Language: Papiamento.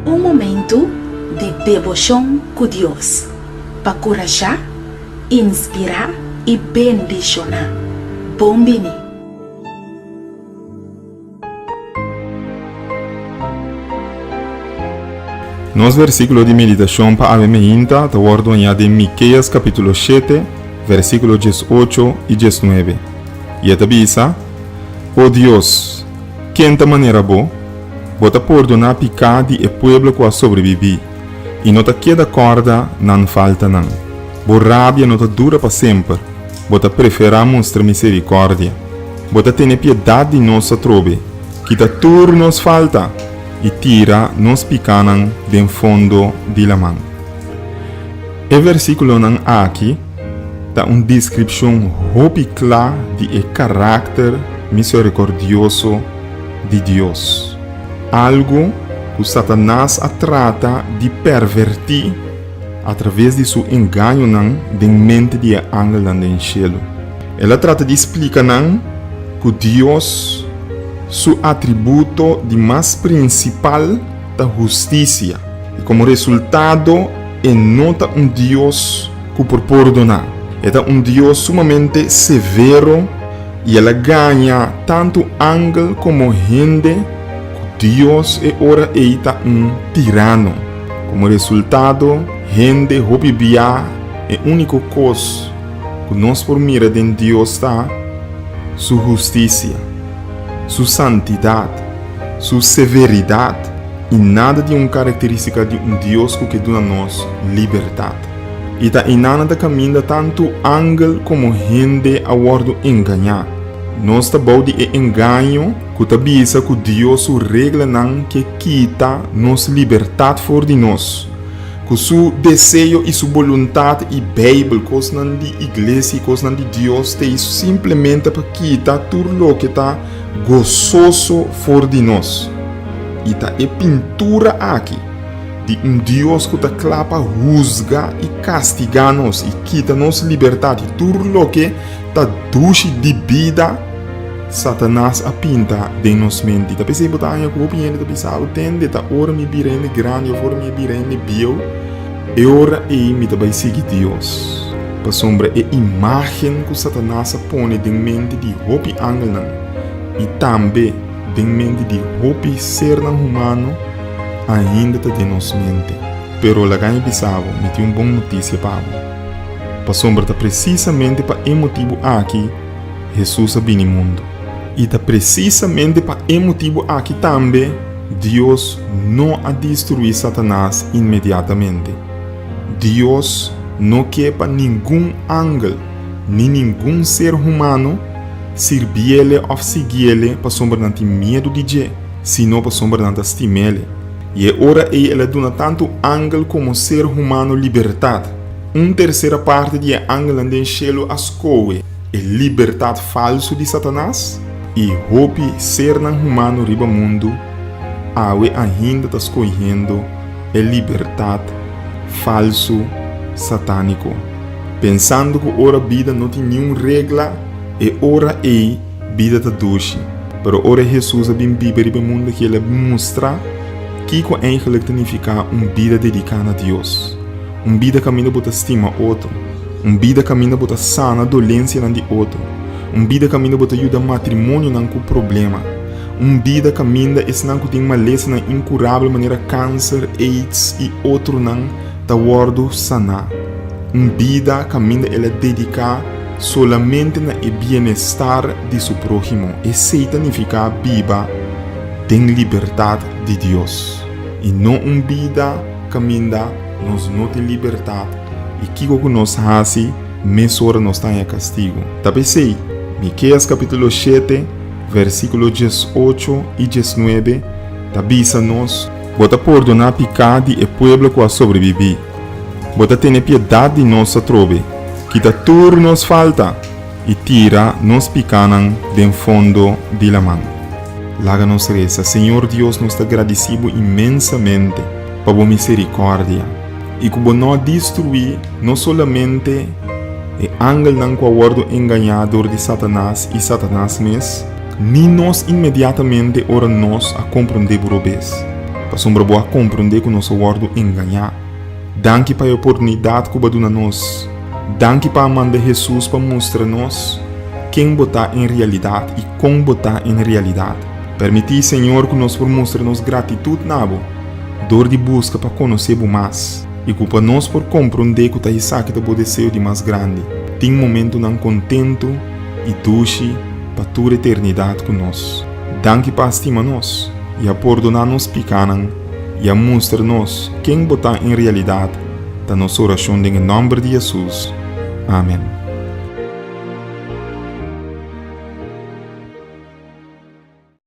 Un momentu di deboshon ku Dios pa kurashá, inspirá i bendishoná. Bon bini! Nos versíkulo di meditashon pa awe meinta ta wòrdu hañá den Mikeas kapítulo shete, versíkulo diesocho i diesnuebe, i e ta bisa, O Dios, ken ta manera bo? Bo ta pordoná piká di e pueblo ku a sobrebibí, i no ta keda kòrda nan faltanan. Bo rabia no ta dura pa semper, bo ta preferá mustra miserikòrdia. Bo ta tene piedat di nos atrobe, kita tur nos falta i tira nos pikánan den fondo di laman. E versíkulonan aki ta un deskripshon hopi kla di e karakter miserikòrdioso di Dios, algu ku Satanas a trata di pervertí atraves di su engañonan den mente di e angelnan den shelu. El a trata di splika nan ku Dios su atributo di mas prinsipal ta hustisia, i komo resultado e no ta un Dios ku por pordoná. E ta un Dios sumamente severo i el a gaña tantu angel komo hende ku Dios e ora ei ta un tirano. Komo resultado, hende hopi bia e úniko kos ku nos por mira den Dios ta su hustisia, su santidat, su severidat i nada di un karakterístika di un Dios ku ke duna nos libertat. I ta einan ta kaminda tantu angel komo hende a wòrdu engañá. Nos ta bou di e engaño ku ta bisa ku Dios su reglanan ke kita nos libertat for di nos. Ku su deseo i su boluntat i Beibel, kosnan di iglesia i kosnan di Dios ta ei simplemente pa kita tur loke ta gososo for di nos. I ta e pintura aki di un Dios ku ta kla pa husga i kastigá nos i kita nos libertat i tur loke ta dushi di bida, Satanas a pinta den nos menti. Ta p'esei bo ta haña ku hopi hende ta bisa, Bo tende, ta ora mi bira hende grandi òf ora mi bira hende bieu, e ora ei mi ta bai sigui Dios. Pasobra e imágen ku Satanas a pone den mente di hopi angelnan i tambe den mente di hopi sernan humano ainda ta den nos mente. Pero laga mi bisa bo, mi tin un bon notisia pa bo. Pasobra ta presisamente pa e motibu aki Hesus a bini mundu. I ta presisamente pa e motibu aki tambe Dios no a destruí Satanas inmediatamente. Dios no ke pa ningun angel ni ningun ser humano sirbiele òf siguiele pasobra nan tin miedu di dje, sino pasobra nan ta stimele. I e ora ei el a duna tantu angel komo ser humano libertat. Un tersera parti di e angelnan den shelu a skohe e libertat falsu di Satanas, i hopi sernan humano riba mundu awe ainda ta skohiendo e libertat falsu satániko, pensando ku ora bida no tin niun regla, e ora ei bida ta dushi. Pero ora Hesus a bin biba riba e mundu aki, el a mustra kiko eigenlik ta nifiká un bida dediká na Dios. Un bida kaminda bo ta stima otro. Un bida kaminda bo ta sana dolensianan di otro. Un bida kaminda bo ta yuda matrimonionan ku problema. Un bida kaminda esnan ku tin malesanan inkurabel manera kanser, aids i otronan ta wòrdu saná. Un bida kaminda el a dediká solamente na e bienestar di su próhimo. Esei ta nifiká biba den libertat di Dios i no un bida kaminda nos no tin libertat i kiko ku nos hasi mesora nos ta haña kastigu. Ta p'esei, Mikeas kapítulo shete, versíkulo diesocho i diesnuebe ta bisa nos, Bo ta pordoná piká di e pueblo ku a sobrebibí, bo ta tene piedat di nos atrobe, kita tur nos falta i tira nos pikánan den fondo di laman. Laga nos resa, Señor Dios, nos ta gradisí bo inmensamente pa bo miserikòrdia i ku bo no a destruí no solamente. E angelnan ku a wòrdu engañá dor di Satanas i Satanas mes, ni nos inmediatamente ora nos a komprondé bo robes, pasobra bo a komprondé ku nos a wòrdu engañá. Danki pa e oportunidat ku bo a duna nos. Danki pa a manda Hesus pa mustra nos ken bo ta en realidat i kon bo ta en realidat. Permití, Señor, ku nos por mustra nos gratitut na bo dor di buska pa konosé bo mas i ku pa nos por komprondé ku ta esaki ta bo deseo di mas grandi, tin momentunan kontentu i dushi pa tur eternidat ku nos. Danki pa a stima nos i a pordoná nos pikánan i a mustra nos ken bo ta en realidat, ta nos orashon den e nòmber di Hesus. Amen.